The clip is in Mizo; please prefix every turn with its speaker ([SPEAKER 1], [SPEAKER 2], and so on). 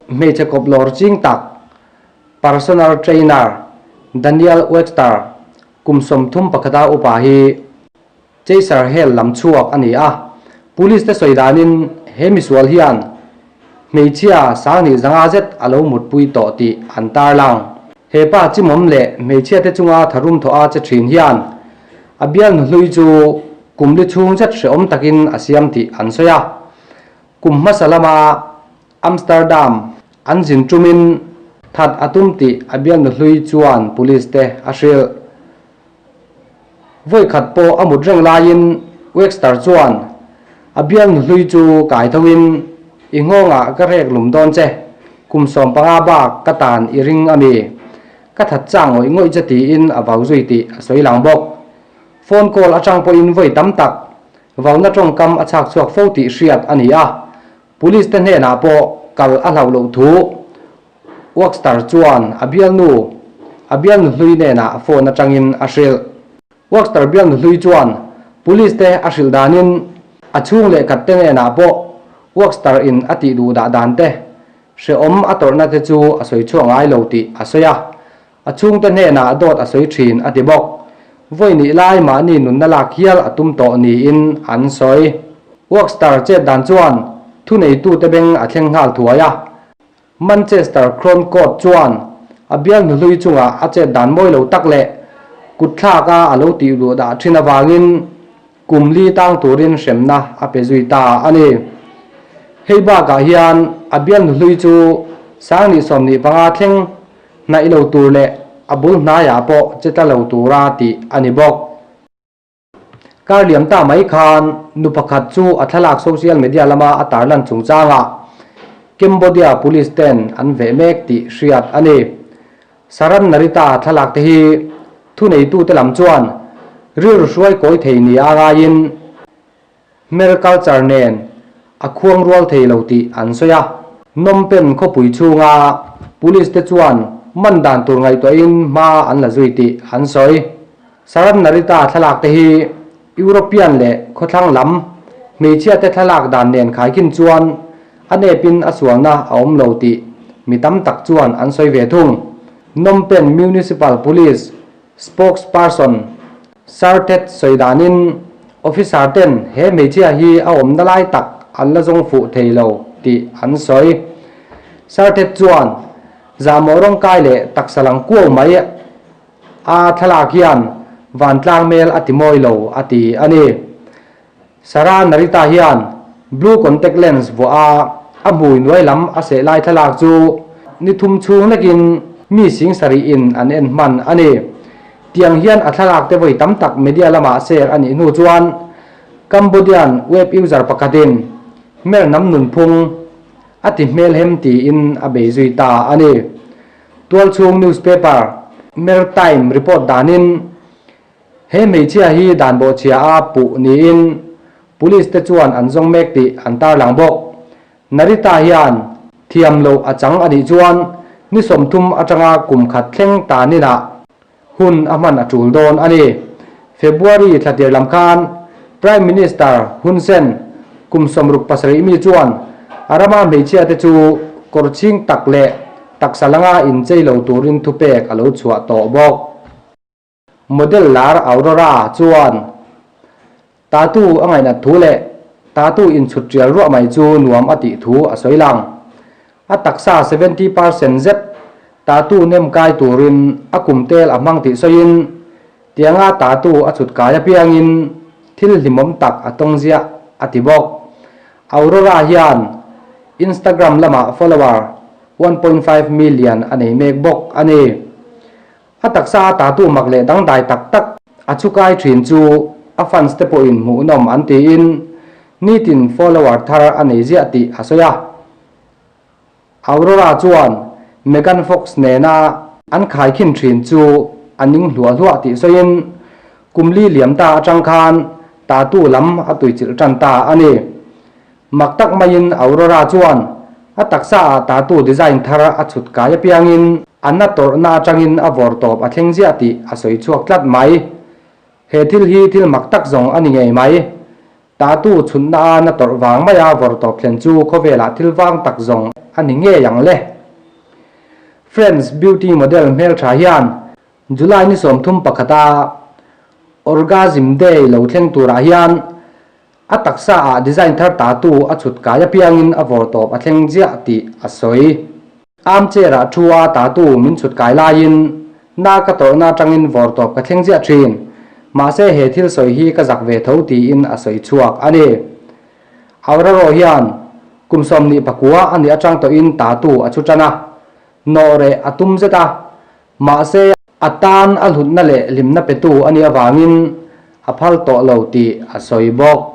[SPEAKER 1] Hmeichhe kawp lawr ching tak personal trainer Daniel Webster kum 31 a upa hi Chaser hel lam chhuak a ni a. Police te sawi danin he misual hian hmeichhia 2500 zet a lo mutpui tawh tih an tarlang. He pa chimawm leh hmeichhia te chunga tharum thawh a che thin hian a bialnu hlui chu kum li chhung zet hrehawm takin a siam tih an sawi a. Kum hmasa lama Amsterdam an zin tumin that a tum tih a bialnu hlui chuan police te a hrilh. Vawi khat pawh a mut reng laiin Wexter chuan a bialnu hlui chu kai thoin, I nghawngah ka rek lum dawn che, kum 15 bak ka tan i ring a mi? Ka that chang ngawih ngawih che tiin a vau zui tih a sawi lang bawk. Phone call atang pawhin vawi tam tak vauna tawngkam a chhak chhuak fo tih hriat a ni a, Police te hnenah pawh kal a hlauh loh thu Workstar chuan a bialnu a bialnu hlui hnenah phone atangin a hrilh. Workstar bialnu hlui chuan Police te a hrilh danin a chhung leh khat te hnenah pawh Workstar in a tih duh dah dan te hrehawm a tawrhna te chu a sawi chhuak ngai lo tih a sawi a. A chhungte hnenah dawt a sawi thin a ti bawk. Vawi nih lai mahni nunna lak hial a tum tawh niin an sawi. Workstar chet dan chuan thuneitute beng a thleng nghal thuai a. Manchester Crown Court chuan a bial hnuhlui chungah a chet dan mawi lo tak leh kutthlak a a lo tih duh dah thin avangin kum li tang turin hremna a pe zui ta a ni. Hei bakah hian a bial hnuhlui chu 2025 thleng hnaih lo tur leh a bul hnaiah pawh che tla lo tura tih a ni bawk. Kar liam ta mai khan nu pakhat chu a thlalak social media lama a tarlan chungchangah Cambodia Police ten an veh mek tih hriat a ni. Saran Narita thlalak te hi thuneitute lam chuan rilru hruai kawi thei nia a ngaiin Hmer culture nen a khuang rual thei lo tih an sawi a. Phnom Penh khawpui chhunga Police te chuan man dan tur ngaihtuahin hma an la zui tih an sawi. Saran Narita thlalak te hi European leh khawthlang lam hmeichhia te thlalak dan nen khaikhin chuan a nepin a sualna a awm lo tih mi tam tak chuan an sawi ve thung. Phnom Penh Municipal Police spokesperson Sarthet sawi danin officer ten he hmeichhia hi a awmna lai tak an la zawng fuh thei lo tih an sawi. Sarthet chuan zahmawh rawngkai leh taksa lang kuau mai A thlalak hian vantlang mel a ti mawi lo a ti a ni. Sarah Narita hian blue contact lens vuah a a hmui nuai lam a seh lai thlalak chu ni thum chhung lekin mi 7000 in an en hman a ni. Tiang hian a thlalak te vawi tam tak media lamah share a nih hnu chuan Cambodian web user pakhatin hmer nam nunphung a ti hmelhem tiin a bei zui ta a ni. Tualchhung newspaper Maritime report danin he hmeichhia hi dan bawhchhia a puh niin police te chuan an zawng mek tih an tarlang bawk. Narita hian thiam loh a chang a nih chuan ni 30 atanga kum khat thleng taninah hun a hman a tul dawn a ni. February thlatir lam khan Prime Minister Hun Sen kum 67 mi chuan a rama hmeichhia te chu kawr chhing tak leh taksa langa inchei lo turin thupek a lo chhuah tawh bawk. Model lar Aurora chuan tattoo a ngaihnat thu leh tattoo inchhut tial ruah mai chu nuam a tih thu a sawi lang. A taksa 70% zet tattoo nem kai turin a kum tel a hmang tih sawiin tianga tattoo a chhut kai apiangin thil hlimawm tak a tawng ziah a ti bawk. Aurora hian Instagram lamah follower 1.5 million a nei mek bawk a ni. A taksa a tattoo mak leh dangdai tak tak a chhukai thin chu a fans te pawhin hmuhnawm an tiin nitin follower thar a nei ziah tih a sawi a. Aurora chuan Megan Fox nena an khaikhin thin chu a ning hluah hluah tih sawiin kum li liam ta atang khan tattoo lam a tuichilh tan ta a ni. Mak tak maiin Aurora chuan a taksa ah tattoo design thar a chhut kai apiangin a na tawrhna atangin a vawr tawp a thleng ziah tih a sawi chhuak tlat mai. He thil hi thil mak tak zawng a ni ngei mai. Tattoo chhunna a na tawrh vang maia vawr tawp thlen chu khawvelah thil vang tak zawng a ni ngei ang le. French beauty model hmeltha hian July ni 31 a Orgasm Day lo thleng turah hian a taksa ah design thar tatu a chhut kai apiangin a vawrtawp a thleng ziah tih a sawi. Armchair ah thu a tatu min chhut kai laiin na ka tawrhna atangin vawrtawp ka thleng ziah thin. Mahse he thil sawi hi ka zak ve tho tiin a sawi chhuak a ni. Aurora hian kum 29 a nih atang tawhin tatu a chhu tan a, nawh reh a tum zet a, mahse a tan a hlutna leh hlimna petu a nih avangin a phal tawh lo tih a sawi bawk.